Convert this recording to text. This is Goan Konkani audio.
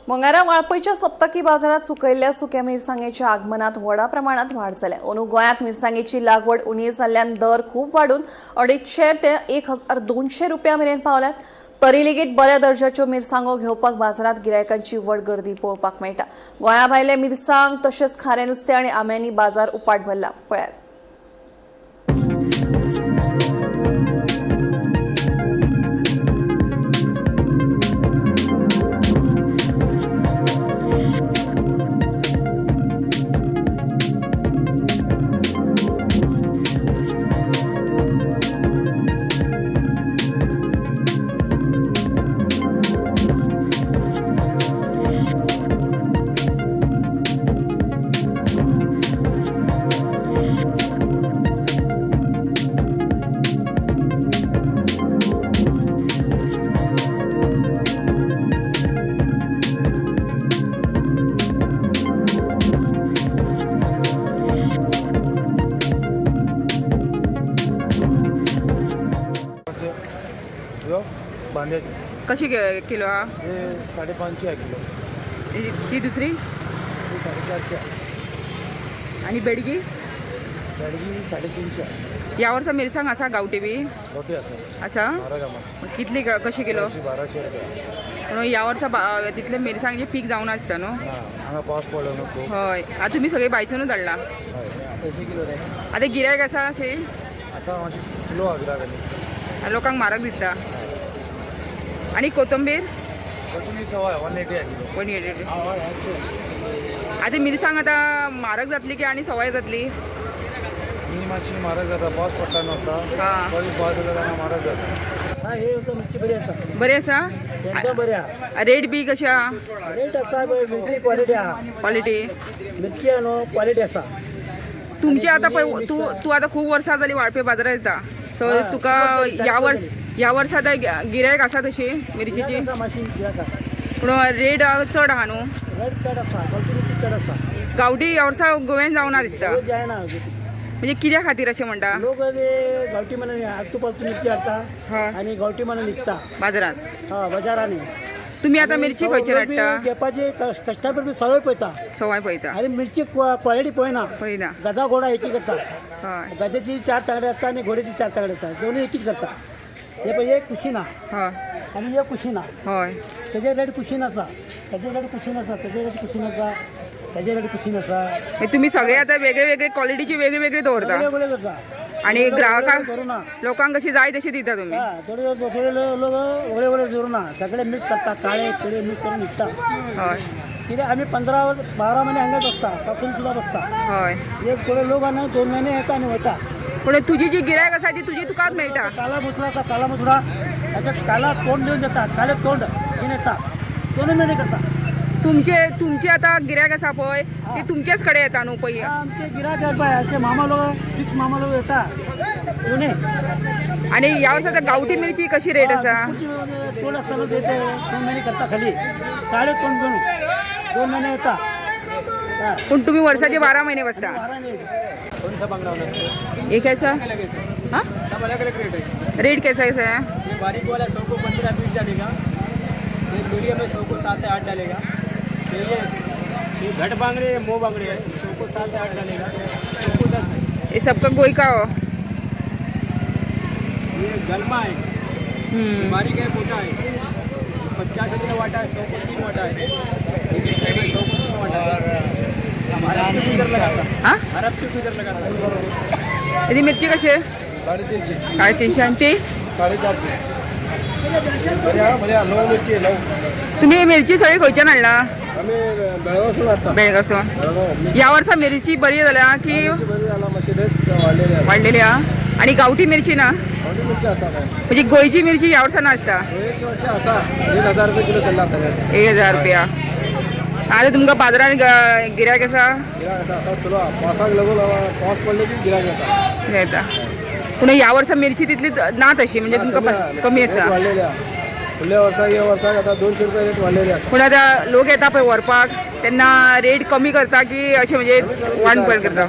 मंगळारा वाळपयच्या सप्तकी बाजारात सुकयल्ल्या सुक्या मिरसांगेच्या आगमनात व्हडा प्रमाणात वाढ जाल्या. अंदू गोंयांत मिरसांगेची लागवड उणी जाल्ल्यान दर खूब वाडून 250 ते 1200 रुपया मेरेन पावल्यात. तरी लेगीत बऱ्या दर्जाच्यो मिरसांगो घेवपाक बाजारात गिरायकांची व्हड गर्दी पळोवपाक मेळटा. गोंया भायले मिरसांग तशेंच खारें नुस्तें आनी आंब्यांनी बाजार उपाट भरला. पळयात. ह्यो बांद्याचे. कशी किलो हा? हे 550 आहे किलो. ती दुसरी? हे 450 आहे. आणि बेडगी? बेडगी 350 आहे. ह्या वर्सा मिरसांग आसा गांवठी बी? मोठी आसा. आसा. 12 ग्रामाची. कितली कशी किलो? 1200 रुपया. पूण ह्या वर्सा तितले मिरसांगेचें पीक जावना आसता न्हू. हां, हांगा पावस पडलो न्हू खूब. हय, आतां तुमी सगळी बायसूनच हाडला. हय, कशी किलो रे? आतां गिरायक आसा अशी? आसा, मातशी स्लो आहा गिरायक आनी. लोकांक म्हारग दिसता. आनी कोथंबीर? कोथंबीर सवाय, 180 आहे किलो. 180. आतां मिरसांग आतां म्हारग जातली की आनी सवाय जातली? ही मातशी म्हारग जाता, पावस पडटा न्हू आतां. हां. पावस पावस जाता तेन्ना म्हारग जाता. हा, हे होतं मिरची बरी आसा. बरी आसा. एकदम बरी आहा. रेट बी कशी आहा? रेट आसा पळय, मिरची क्वालिटी आहा. क्वॉलिटी. मिरची आहा न्हू, क्वालिटी आसा. तुमचे आतां पळय, तूं तूं आतां खूब वर्सां जालीं वाळपे बाजारात येता, सो हय, तुका ह्या वर्स ह्या वर्सा आतां गिरायक आसा तशी मिरचीची? आसा मातशी गिरायक आहा. पूण रेट चड आहा न्हू? रेट चड आसा, गांवठी मिरची चड आसा. गांवठी ह्या वर्सा गोव्यान जावना दिसता. लोक जायना. म्हणजे कित्या खातीर अशें म्हणटा? लोक ते गांवठी म्हणून आलतू पालतू मिरची हाडटा आनी गांवठी म्हणून विकता. बाजारात. हा, बाजारांनी. तुमी आतां मिरची खंयचेर लोक बी हाडटा? घेवपाची कस्टमर बी सवय पळयता. सवाय पळयता. आनी मिरची क्वालिटी पळयना. पळयना. गदा घोडा एकी करता. हय. गद्याची 4 तांगडे आसता आनी घोड्याची 4 तांगडे आसता, दोनूय एकीच करता. हे पळय, एक कुशीन आहा आनी एक कुशीन आहा. तेजे रेट कुशीन आसा, तेजे रेट कुशीन आसा, तेजे रेट कुशीन आसा, तेजे रेट कुशीन आसा. मागीर तुमी सगळे आतां वेगळे वेगळे क्वॉलिटीची वेगळी वेगळी दवरता. वेगळे वेगळे करता. आनी ग्राहकांक करू ना. लोकांक कशी जाय तशी दिता तुमी. हा, थोडे थोडे लोक वेगळे वेगळे धरू ना, सगळे मिक्स करता, काळे पिळे मिक्स करून विकता. कित्याक आमी 15-12 महिने हांगाच बसता, पासून सुद्दां बसता. एक थोडे लोक आनी 2 महिने येता आनी वता. पूण तुजी जी गिरायक आसा ती तुजी तुकाच मेळटा. काला मुसळा आसा, काला मुसळा अशें काला तोंड दिवन येता, काले तोंड घेवन येता, 2 महिने करता. तुमचे तुमचे आतां गिरायक आसा पळय ती तुमचेच कडेन येता न्हू पळय? आमचे गिरायक पळय, आमचे मामा लोक, फिक्स मामा लोक येता पुणे. आनी ह्या वर्सा आतां गांवठी मिरची कशी रेट आसा? तोंड असताना देते, 2 महिने करता खाली काळे तोंड घेऊन 2 महिने येता. हा. पूण तुमी वर्साचे 12 महिने बसता. 12 महिने. कौन सा बांगड़ा होना? हे कैसा? हाँ. सब अलग अलग रेट है. रेट कैसा कैसा है? ये बारीक वाला 100 को 15 20 डालेगा, ये मीडियम है 100 को 7 से 8 डालेगा. तो ये घट बांगड़े है, मोह बांगड़े है, 100 को 7 से 8 डालेगा, 100 को 10 है. ये सबका गोई का हो? ये गलमा है, ये बारीक है, मोटा है, 50 रुपये वाटा है, 100 को 3 वाटा है. ये भी सेम है, 100 को 3 वाटा है. हर हफ्ते को इधर लगाता, हाँ. हर हफ्ते को इधर लगाता. याची मिरची कशी आहे? 350. 350. आणि ते? 450. बरी आहा, बरी आहा, लव मिरची आहे, लव. तुम्ही ही मिरची सगळी खंयच्यान हाडला? आमी बेळगांवसून हाडटा. बेळगांवसून. बेळगांव. ह्या वर्सा मिरची बरी जाल्या की? मिरची बरी जाला, मातशी रेट वाडलेली आसा. वाडलेली आहा. आणि गावठी मिरची ना? गांवठी मिरची आसा काय? म्हणजे गोंयची मिरची ह्या वर्सा नासता. गोंयची मातशी आसा, 1000 रुपये किलो चल्ला आतां रेट. 1000 रुपया. आतां तुमकां बाजारान गिरायक आसा? गिराक आसा, आतां सुरू आहा, पावसाक लागून पावस पडले की गिराक येता. येता. पूण ह्या वर्सा मिरची तितली ना तशी, म्हणजे तुमकां कमी रेट आसा. वाडलेली आहा फुडल्या वर्साक, ह्या वर्साक आतां 200 रुपया रेट वाडलेली आसा. पूण आतां लोक येता पळय व्हरपाक तेन्ना रेट कमी करता की अशें म्हणजे 1 पॉयंट करता?